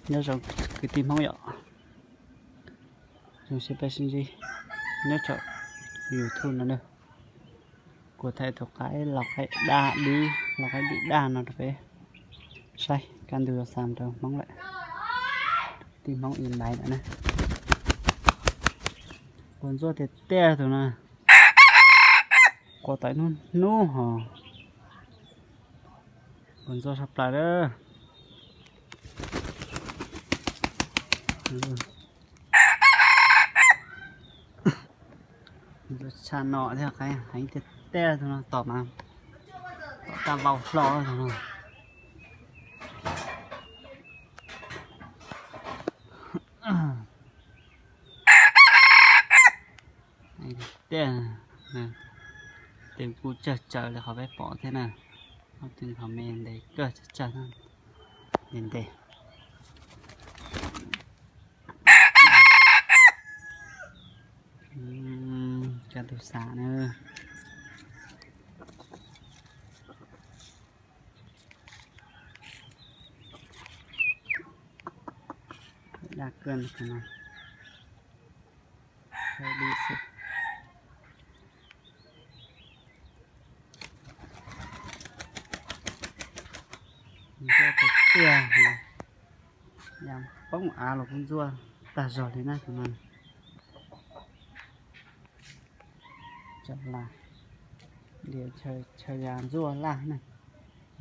Nyob zoo kwv tij Hmoob yom, zoo siab peb sib ntsib nyob rau YouTube no na. Kuv thaij tus qaib los qaib daj dib, los qaib dib daj no rau peb saib kaj ntug yuav xa rau Hmoob lawm. Tij Hmoob ib ntais lawm na. Quav ntsuag tiag tiag tus no. Quav tawm hnub hnub hos. Quav ntsuag tshaj plaws lawm. Ntsuag tshaj no thiab, heev tiag tiag tus no, tom mas tom tag vau hlo tus no. Tiag, tus kuj tsawg tsawg li qhov peb pom thiab na. Ob tug qhov me ntev kawg, tsawg tsawg ntev ntev. Kaj ntug xa na. Daj kawg no. Ntsuag tiag tiag, ya poob av los kuj ntsuag tag zog li na tus no. Tsam las, chaw ya ntsuag laj na,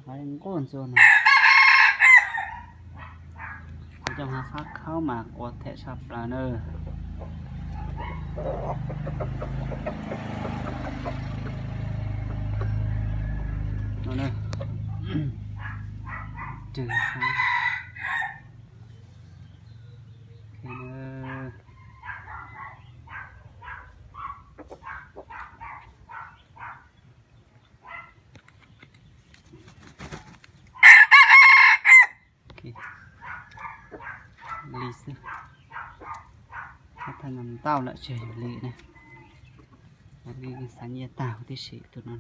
qhov nquj ntsuag no. Kuv coj ha fab khaub mas quav them tshaj plaws na. Li xwb, thaij no ntau lawm tsis yog li na. Li xav nyiaj tag huv tib si tus no.